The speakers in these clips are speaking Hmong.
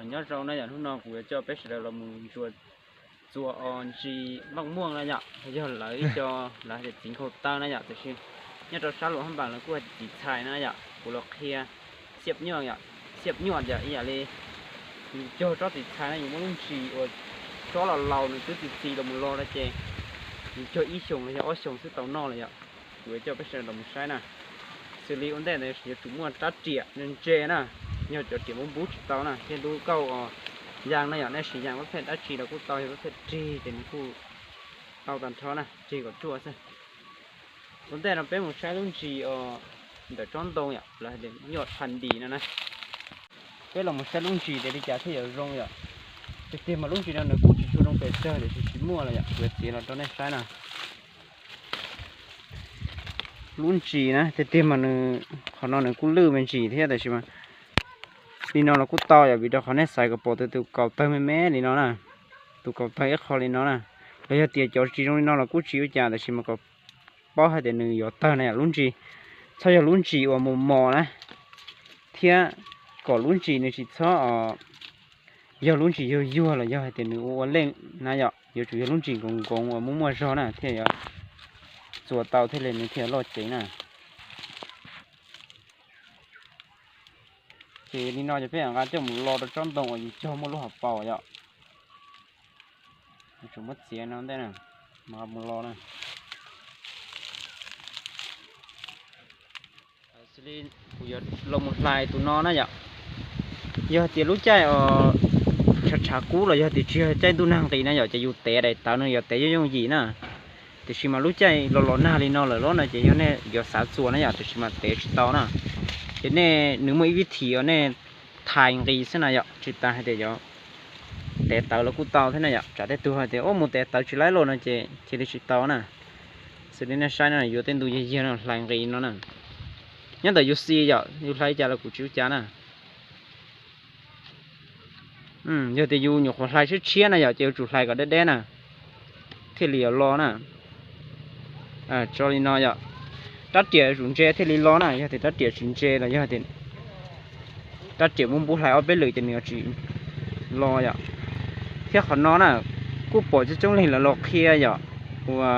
Nyob zoo na yom, hnub no kuv yuav coj peb sawv daws los mus ntsuas txuas os ntsis npaj muaj na yom, yog lawv ib co lawv hais tias txiv nkhaus taw na yom, tiam sis nyob rau sab Luam Hab Npaas lawv kuj hais tias txiv txhais na yom, kuv los qhia xiab nyuaj yom, xiab nyuaj yom, ib yam li yus cog tsob txiv txhais na yus muab lub ntsis uas tsob los laus nws twb txi txiv los mus los no ces yus cog ib xyoos los yog ob xyoos xwb tau noj lawm yom. Kuv yuav coj peb sawv daws los mus saib na. Xws li ua ntej ntawd yuav tsum muaj rab riam ntse na, yog cov riam npub npub tsis tau na, thiab lub kauj os, yas na yom, nej siv yas pab phem dab tsi los kuj tau, yog pab phem rig ces nws kuj tau tag nrho na, rig kom ruaj xwb. Ua ntej no peb mus saib lub ntsis os ntawm tsob ntoo yom, lawv hais tias nyuaj tha ntis no na. Peb los mus saib lub ntsis tias li cas thiaj yuav zoo yom. Tiag tiag mas lub ntsis no nws kuj tsis tshua zoo pes tsawg tiam sis tsis muaj los yom, kuv yuav txiav los rau nej saib na. Lub ntsis na tiag tiag mas nws, qhov no nws kuj lwj me ntsis thiab tiam sis mas li no los kuj tau yom, vim rau qhov nej xaiv kom pom tus kaus tawg me me li no na, tus kaus tawg ib qho li no na. Los yog tias cov tsis zoo li no los kuj tsis ua cas tiam sis mas kom paub hais tias nws yuav tawg na yom, lub ntsis txhob yog lub ntsis uas mos mos na, thiab kom lub ntsis nws tsis txhob yog lub ntsis yuag yuag los yog hais tias nws ua ua leej na yom, yuav tsum yog lub ntsis nkoos nkoos uas muaj muaj zog na thiaj yuav txuas tau thiaj li nws thiaj loj ceev na. Ces li no ces peb nqa coj mus lo rau tsob ntoo uas yus cog muaj lub hauv paus yom. Yuav tsum muab txiav no ntej na, mus lo na. Xws li kuv yuav los mus hlais tus no na yom. Yog tias lub caij os tshav tshav kub los yog tias tsis yog caij ntuj nag nqis na yom, ces yus tev daim tawv no yog tev yooj yooj yim na. Tiam sis mas lub caij los los nag li no lawm los no ces yog nej yuav xav txuas na yom, tiam sis mas tev tsis tau na. Ces nej nws muaj ib vib thim uas nej thais nqis xwb na yom, tsis tas hais tias yuav tev tawv los kuj tau thiab na yom. Tsam tej tug hais tias ua mus tev tawv tsis laib los no ces cia li tsis tau na. Xws li nej saib no yuav tej ntu yag yag no hlais nqis no na. Nyob ntawm yus xis yom, yus hlais li cas los kuj tsis ua cas na. Yog tias yus nyuam qhuav hlais tshiab tshiab na yom, ces yuav tsum hlais kom deb deb na thiaj li yuav lo na. Tso li no yom, rab riam yuav tsum ntse thiaj li lo na, yog tias rab riam tsis ntse los yog tias rab riam muab npub hlais ob peb lwm ces nws yuav tsis lo yom. Thiab qhov no na, kuj pom coob coob leej lawv los qhia yom, ua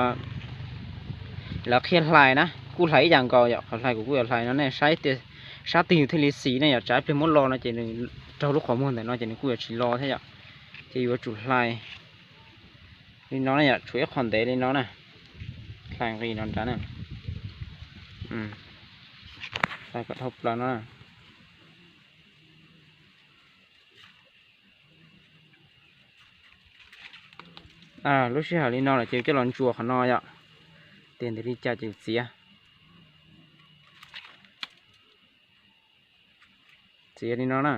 lawv qhia hlais na, kuj hlais ib yam nkaus yom, qhov hlais kuv kuj yuav hlais no nej saib tias sab twg yus thiaj li xis ne yom, tsam ib pliag muab lo no ces nws raug lub qhov muag ntawm no ces nws kuj yuav tsis lo thiab yom. Ces yuav tsum hlais li no na yom, tshuav ib qho ntev li no na, hlais nqis no nrad na, hlais kom dhau plaws no. Lub sij hawm li no lawm ces coj los ntsuas qhov no yom, tias ntev li cas ces txiav, txiav li no na.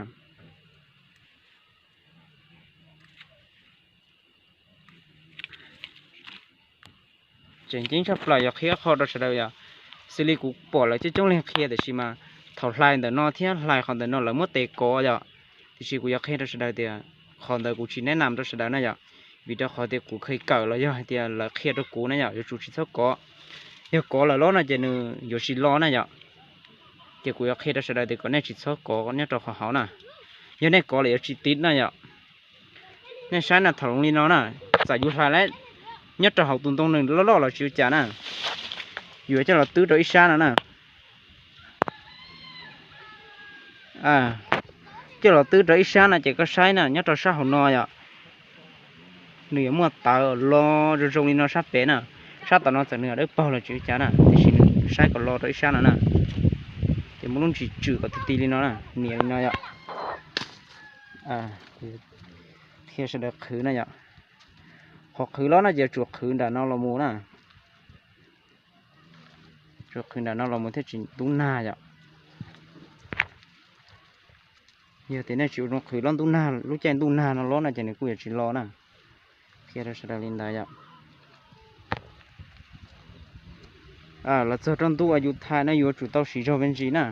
Tseem ceeb tshaj plaws yuav qhia qho rau sawv daws yom, xws li kuv pom lawv coob coob leej qhia tiam sis mas thaum hlais ntawm no thiab hlais qhov ntawm no lawv muab tes kov yom, tiam sis kuv yuav qhia rau sawv daws tias qhov ntawd kuv tsis neb nam rau sawv daws na yom, vim rau qhov tias kuv kheev kawm los yog hais tias lawv qhia rau kuv na yom, yuav tsum tsis txhob kov. Yog kov lawm los no ces nws yuav tsis lo na yom, ces kuv yuav qhia rau sawv daws tias kom nej tsis txhob kov nyob rau qhov hauv na, yog nej kov lawm yuav tsis tiv na yom. Nej saib na, thaum zoo li no na, txawm yus hlais lawm nyob rau hauv tus ntoo nws loj loj los tsis ua cas na, yuav coj los twb rau ib sab no na. Coj los twb rau ib sab no ces koj saib na, nyob rau sab hauv no yom, nws yuav muaj tawv lo zoo zoo li no sab pem na. Sab tom no txawm nws dawb paug los tsis ua cas na, tiam sis nws saib kom lo rau ib sab no na, ces muab lub ntsis tswm kom ti ti li no na, nias li no yom. Qhia sawv daws qhwv na yom. Qhov qhwv los no ces yuav tsum qhwv nram no los mus na, tsum qhwv nram no los mus thiaj tsis ntub nag yom. Yog tias nej tsis ua zoo qhwv los ntuj nag, lub caij ntuj nag no los no ces nws kuj yuav tsis lo na. Qhia rau sawv daws li ntawd yom. Los txog rau ntu uas yus thais no yuav tsum tau siv zog me ntsis na,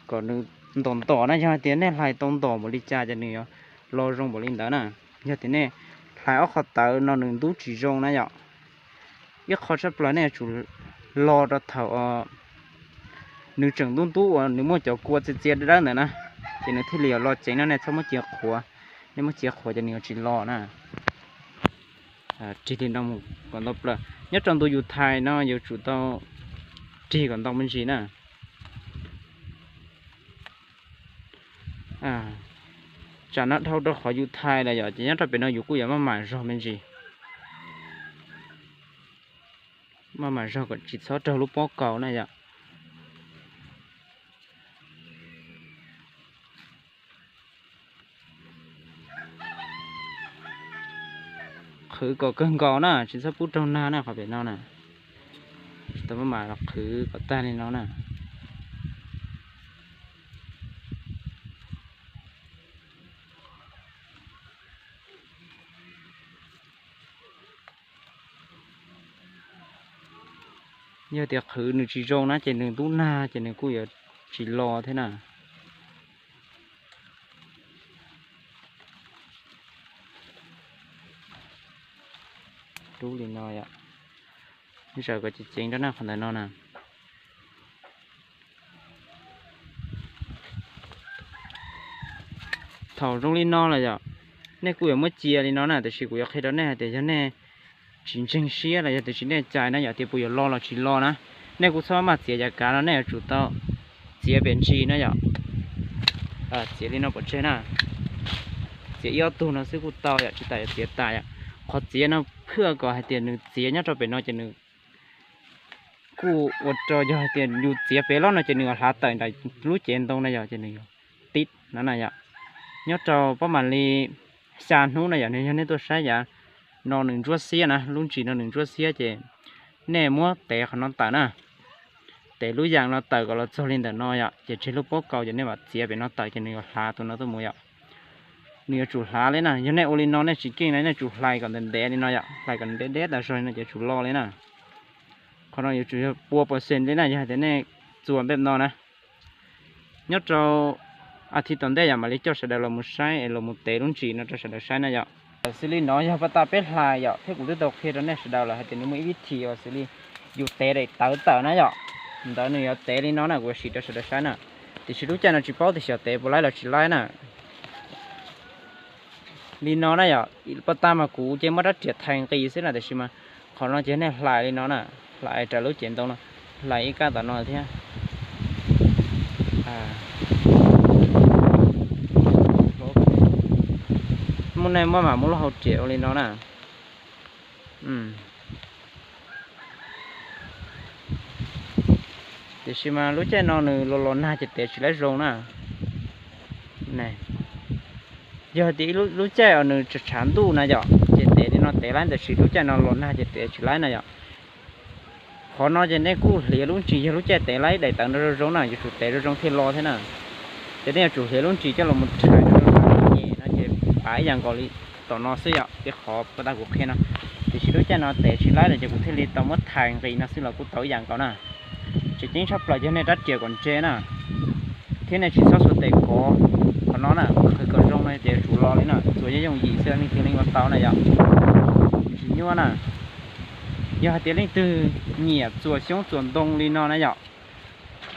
kom nws ntom ntom na, yog hais tias nej hlais tau ntom npaum li cas ces nws yuav lo zoo npaum li ntawd na. Yog tias nej hlais ob qho tawv no nws ntub tsis zoo na yom, ib qho tshaj plaws nej yuav tsum lo rau thaum nws tseem ntub ntub uas nws muaj cov kua txia txia dawb ntawd na. Ces nws thiaj li yuav lo ceev no, nej txhob muab cia qhuav. Nej muab cia qhuav ces nws yuav tsis lo na. Rig li no mus kom ntau plaws. Nyob rau ntu yus thais no yuav tsum tau rig kom ntau me ntsis na. Tsam no dhau rau qhov yus thais lawm yom, ces nyob rau pem no yus kuj yuav maj mam zog me ntsis. Maj mam zog kom tsis txhob raug lub pob kaus na yom. Qhwv kom kawg nkaus na, tsis txhob pub raug nag na qhov pem no na. Tsis tau maj mam los qhwv kom tag li no na. Yog tias qhwv nws tsis zoo na ces nws ntub nag ces nws kuj yuav tsis lo thiab na. Rub li no yom. Zaws kom ceev ceev rau na qhov ntawm no na. Thaum zoo li no lawm yom, nej kuj yuav muab cia li no na, tiam sis kuv yuav qhia rau nej hais tias yog nej tsis ntseeg siab los yog tias tsis nej cai na yom, tias puas yuav lo los tsis lo na, nej kuj txhob maj txiav yav kav no, nej yuav tsum tau txiav pem ntsis na yom. Txiav li no pov tseg na. Txiav ib ob tug no xwb kuj tau yom, tsis tas yuav txiav tas yom. Qhov txiav no phwj kom hais tias nws txiav nyob rau pem no ces nws kuj ua rau yog hais tias yus txiav pem loj no ces nws yuav hlav tawm nram lub cev ntoo na yom, ces nws yuav tib no na yom. Nyob rau pob mam li xya hnub na yom, nws yog nej tuaj saib yav no nws ntsuab xiab na, lub ntsis no nws ntsuab xiab ces nej muab tev qhov no tawm na. Tev lub yas no tawm kom los txog li ntawm no yom, ces tseg lub pob kaus ces nej mam txiav pem no tawm ces nws yuav hlav tus no tuaj mus yom. Nws yuav tsum hlav li na, yog nej ua li no nej tsis keej na, nej tsum hlais kom ntev ntev li no yom, hlais kom ntev ntev tas zog li no ces tsum lo li na. Qhov no yuav tsum yog pua pawv xees li na, yog hais tias nej txuas npej no na. Nyob rau a thiv tom ntej yom mam li coj sawv daws los mus saib es los mus tev lub ntsis no rau sawv daws saib na yom. Xws li no yog pas tas peb hlais yom, thiab kuv twb tau qhia rau nej sawv daws lawm hais tias nws muaj ib vib thim uas xws li yus tev daim tawv tawm na yom, ntawd nws yuav tev li no na, kuv yuav sim rau sawv daws saib na. Tiam sis lub caij no tsis paub tias xyov tev puas laib los tsis laib na. Li no na yom, pas tas mas kuv ces muab rab riam thais nqis xwb na, tiam sis mas qhov no ces nej hlais li no na, hlais raws lub cev ntoo no, hlais ib kab tom no thiab. Muab nej muab mam muab lub hau riam ua li no na. Tiam sis mas lub caij no nws los los nag ces tev tsis laib zoo na. Yog tias lub caij uas nws tshav ntuj na yom, ces tev li no tev laib, tab sis lub caij no los nag ces tev tsis laib na yom. Qhov no ces nej kuj hliav lub ntsis, yog lub caij tev laib daim tawv no zoo zoo na, yuav tsum tev zoo zoo thiaj lo thiab na. Ces nej yuav tsum hliav lub ntsis coj los mus rhais rau nyem no ces pav ib yam nkaus li tom no xwb yom, ib qhov pas tas kuv qhia no. Tiam sis lub caij no tev tsis laib lawm ces kuv thiaj li tau muab thais nqis no xwb los kuj tau ib yam nkaus na. Tseem ceeb tshaj plaws yog nej rab riam kom ntse na, thiab nej tsis txhob xuas tes kov. Qhov no na, qhwv kom zoo no ces yuav tsum lo li na, txuas yooj yooj yim xwb leej twg yeej ua tau na yom. Tsis nyuaj na. Yog hais tias leej twg nyiam txuas xyoob txuas ntoo li no na yom,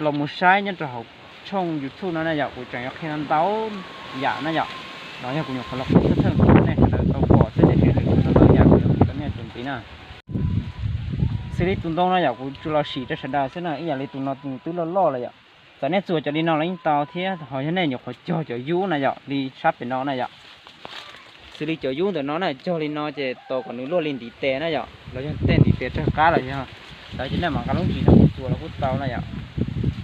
los mus saib nyob rau hauv tshooj YouTube no na yom, kuv tseem yuav qhia ntau yam na yom. No yog kuv nyuam qhuav los qhia thawj thawj rau nej sawv daws tau pom xwb, tiam sis lwm tus ntau ntau yam kuv yuav qhia rau nej tus ntxiv na. Xws li tus ntoo no yom, kuv tsuas los sim rau sawv daws xwb na, ib yam li tus no tus twb loj loj lawm yom. Txawm nej txuas cov li no los yeej tau thiab, ho yog nej nyuam qhuav cog cov yub na yom, li sab pem no na yom. Xws li cov yub ntawm no na, cog li no ces tos kom nws luaj li ntiv tes na yom, los yog tej ntiv tes tsawg qab los yog ntawd ces nej mam nqa lub ntsis no mus txuas los kuj tau na yom.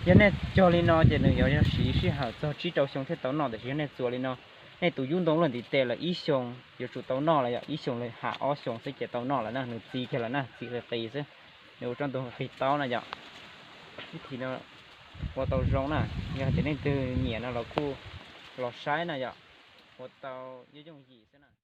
Yog nej cog li no ces nws yuav yog siv sij hawm txog tsib rau xyoo thiaj tau noj, tiam sis yog nej txuas li no, nej tus yub ntoo luaj ntiv tes lawm ib xyoos yuav tsum tau noj lawm yom, ib xyoos li ha ob xyoos xwb ces tau noj lawm na, nws txi kiag lawm na, txi qis qis xwb, nws ua rau ntug qis taub na yom. Vib thim no ua tau zoo na, yog hais tias leej twg nyiam no los kuj los saib na yom, ua tau yooj yooj yim xwb na.